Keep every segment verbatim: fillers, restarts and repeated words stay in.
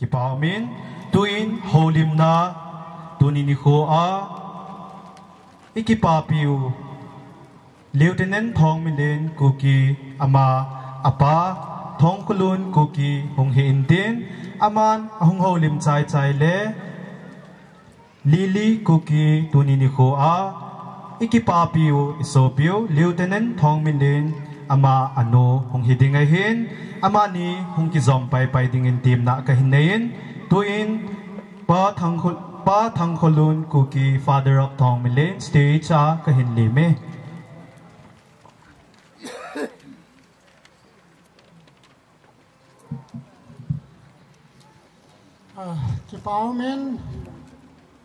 Kipa umin, tuin houlimna tuni nikho a ikipapiu Lieutenant Thongminlen Kuki ama apa Thongkholun Kuki hung hi intin, aman ahung houlim chaichai le Lily Kuki tuni nikho a ikipapiu isopiu Lieutenant Thongminlen ama anu hung hi ding ahin, amani hung kijom paipai dingin temna kahin neiyin, tuin Pa Thangkho-, Pa Thangkholun Kuki, Father of Thongminlen, stage a kahin leme. Ah, kipa umin,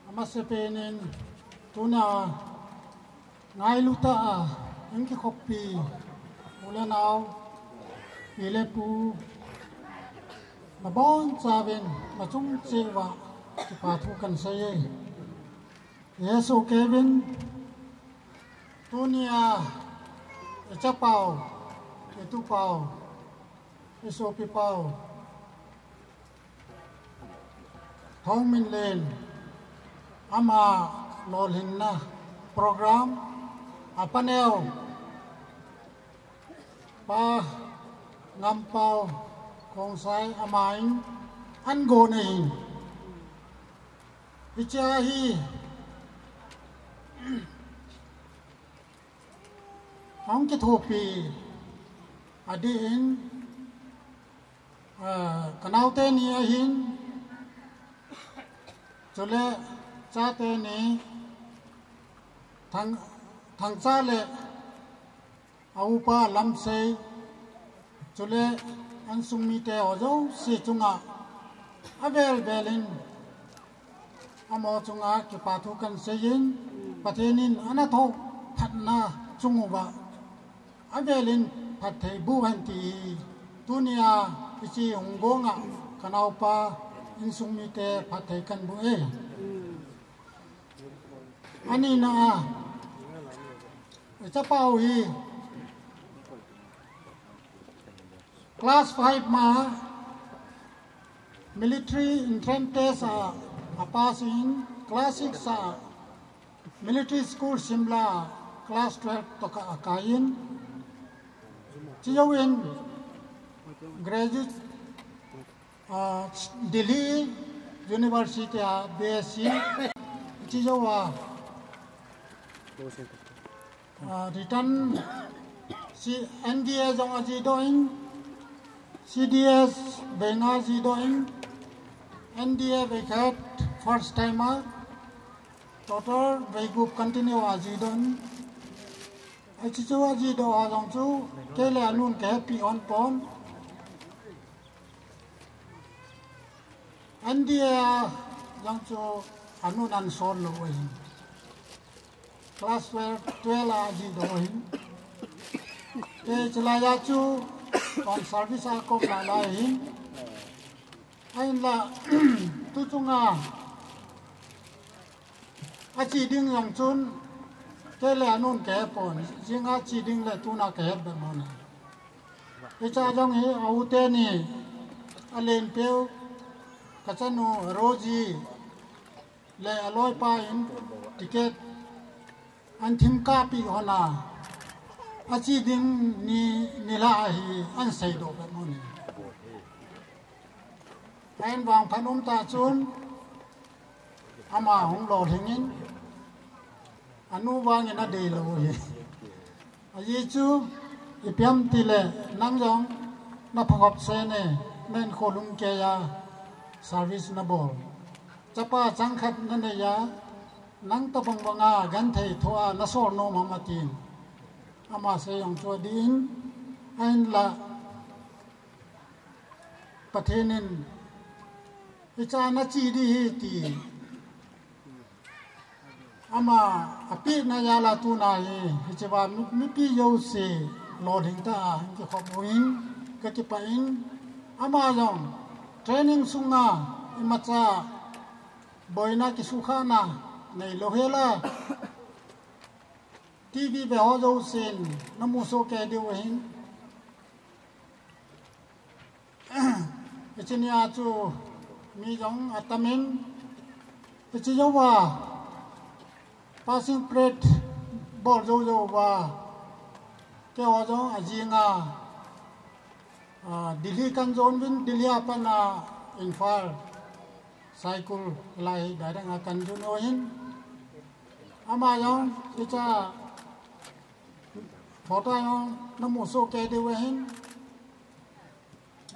amasapen in tuna ngailu tah a hung kikhoppi u le nao, pi le pu, nabonchauvin nachung cheh uva kipa thu kahin seiye. Jesu Kevin, tunia ichapau, itupau, isopipau Thongminlen ama lolhinna program a paneo Pa Ngampau Khongsai aman ahin gon ahi. Hichea hi ahung kithopi adin, ah, kanaote ni ahin, chule chate ni, Thang, Thangcha le a upa Lamsei, chule insung mite ho jouse chunga avel velin amaho chunga kipa thu kahin seiyin, Pathen in ana thophatna chung uva avelin phatthei boh hen ti hi tunia hiche hung gonga kanaopa insung mite phatthei kahin boh e. Anina a, ichapau hi class five ma military entrance test a, a pass in, class six a military school Shimla class twelve toh a akaiyin. Chujouvin graduate, ah, Delhi University a B S C, chujouva, ah, return C, N D A jong ajidoh in, C D S vei nga ajidoh in, N D A vei khat first time a, total vei gup continue ajidoh in, achuchu ajidoh a jong chu kei le anun kahepi hon pon. N D A a jong chu anun ahin sol lou ahin. Class twelve, twelve a ajidoh ahin. Kei chulai a chu home service a kaum lai lai ahin. Ahinla, tu chunga ache ding jong chun, kei le anun kahe pon, jing a che ding le tuna kahet be mong e. Hiche jong hi a u teni, alen peu, kachanu Rosie le aloipa in ticket ahin thim kapeh hon a, ache ding ni, nilhah ahi ahin seidoh be mong e. Ahin vangphat um tah chun, ama hung lolhing in, anu vangin adeilou ahi. Ajeh chu, ipi ham tile, nang jong naphakop sen e, na inkho lungkei a service nabol. Chapa changkhat nanei a, nang tobang banga genthei thoh a nasol nom ham atin. Ama sei jong chu adih in, ahinla, Pathen in, hiche a nache ding ahi ti ama apehna jal a tuna hi, hichea mi, mipi jouse lolhing tah a hin kikhop uvin, kakipah in, ama jong training sunga imacha boina kisukhahna neilou hel a, T V ve ho jousen namu sohkei diu ahin. Hiche nia chu Mi jong atamin, hiche jouva, passing parade bol jou jouva, keiho jong ajinga, ah, Delhi kan jon uvin, Delhi a pat a Imphal, Saikul, lai direct a kan jon u ahin. Ama jong, hiche photo jong namu soh kei diu ahin.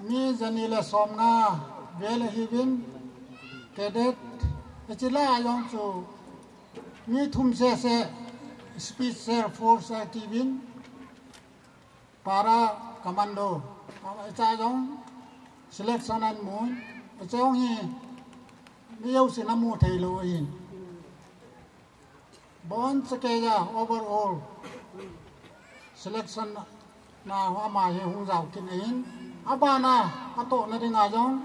Mi jani le somnga vel ahiuvin, cadet, hiche lah a jong chu mi thum sese, Special Force atiuvin, Para Commando, hiche jong selection ahin mun, hiche jong hi mi jousen amu thei lou ahin. Bonchakeiya overall selection na ama hi hung jao kit ahin, abana atohna dinga jong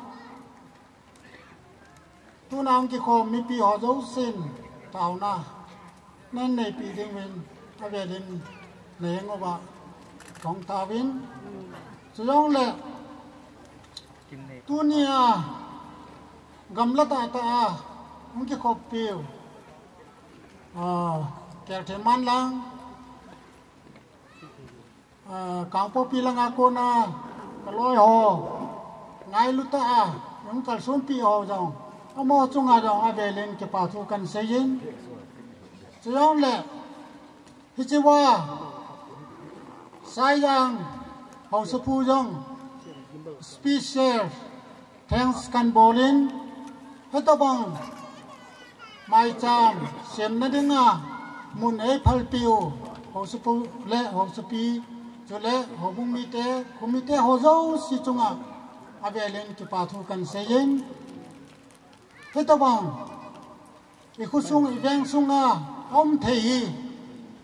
tuna hung kikhom mipi ho jousen taona nahin neipi dinguvin avelin naheng uva kong tauvin. Chujongle tunia gamla tahtah a hung kikhoppiu, ah, Kelthe manlang, ah, Kangpokpi langa kona kaloi ho, ngailu tah a hung kalsonpi ho jong, amaho chunga jong avelin kipa thu kan seijin. Chujongle hichea Saiyang Haosapu jong special thanks kan bolin, hitobang maicham semna dinga mun eiphalpiu Haosapu le Haosapi, chule houbung mite, khomite ho jouse chunga avelin kipa thu kan seijin. Hitobang ikhosung iveng sunga aum thei hi,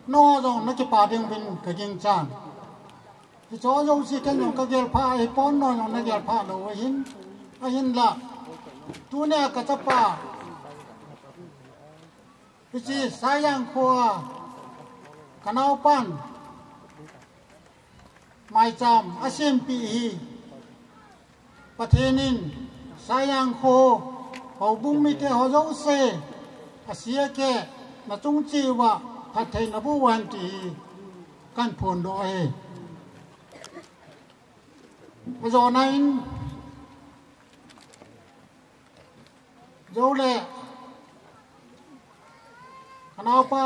nangho jong nakipa dinguvin kaginchan. Hicheho jouse ken jong kagelpha ahipon, nangho jong nagelpha lou ahin, ahinla tunia kachapa, hiche Saiyang khoa kanaopan maicham asempeh hi, Pathen in Saiyang kho houbung mite ho jouse, ase akeh, nachung cheh uva phatthei naboh uhen ti hi kahin phondoh ahi. Ajona in, joule kanaopa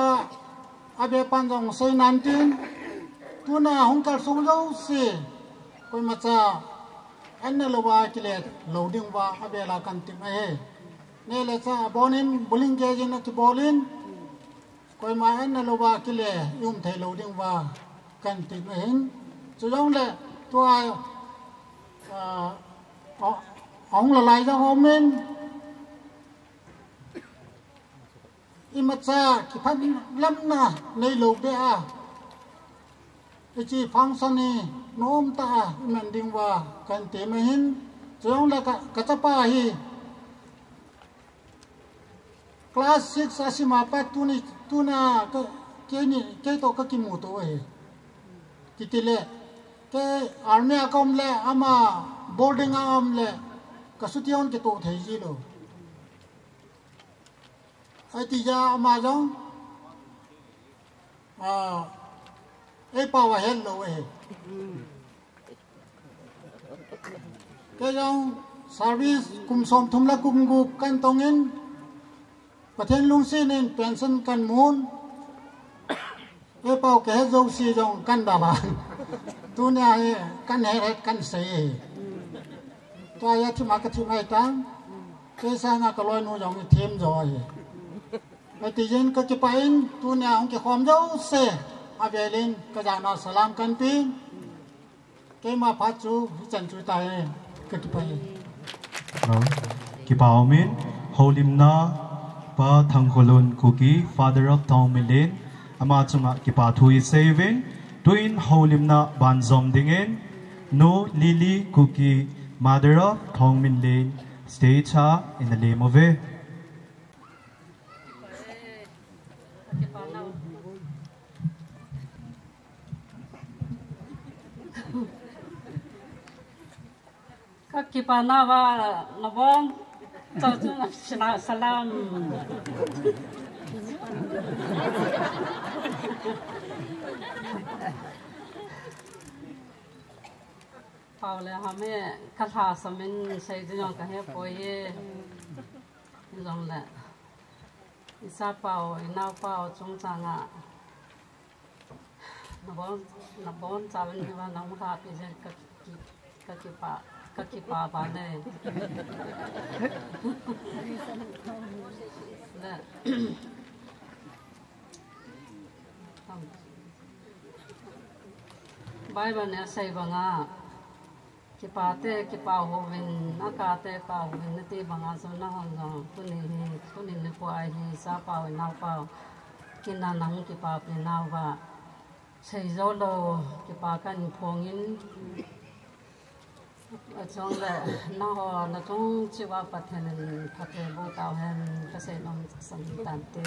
abepan jong seinan tin, tuna hung kalsong jouse koimacha anna louva kile lou dinguva avela kahin tem ahi. Neh le chah abonin building gate in akibolin, koima anna louva kile ium thei lou dinguva kahin tem ahin. Chujongle tua, ah, ahung lalai jong aumin, imacha kiphatlamna neilou beh a, hiche function hi nomtah a iman dinguva kahin tem ahin. Chujongle ka, kachapa hi class six asima pat tuni, tuna ka, keini, keitoh kakimuto ahi. Kitile kei army a kaum le, ama boarding a aum le, kasuti hon kitoh thei jilou. Ahitija ama jong, ah, eipao ahetlou ahi. Kei jong service kum somthum le kum gup kahin tongin, Pathen lungsetnin pension kahin mun, eipao kahet jouse jong kahin dalhan. Tunia hi kahin het het kahin sei ahi. Tua hi athim a kathim ahitan, kei sanga kaloinu jong ithem jo ahi. Hitijin kakipah in, tunia hung kikhom jouse avelin kajana salam kahin pen. Keima phat chu hichan chu tahi, kakipah e. Kipah umin, houlimna Pa Thangkholun Kuki, Father of Thongminlen, ama chunga kipa thu iseiuvin, tuin houlimna banjom dingin, Nu Lily Kuki, Mother of Thongminlen, stage a ina lem uve. Kakipana uva nabon, Chau chu na sina salam. Pau le ham e, ka lhasamin sei ding jong ka hepoi e. Jongle, i chapau, i naopau chungchanga nabon, nabonchauvin hiva nahung lhapi jeh in ka ki, ka kipa, ka kipa vale. Le, Bible in asei banga, kipate kipah uvin, akate kah uvin nati banga chu nahon jong tuni hi, tuni nikho a hi chapau, naopau kin a nahung kipapi nauva, seijou lou kipa kahin phongin, achungle nangho nachung cheh uva Pathen in phatthei boh tauhen, kasei nom chu ahi tante.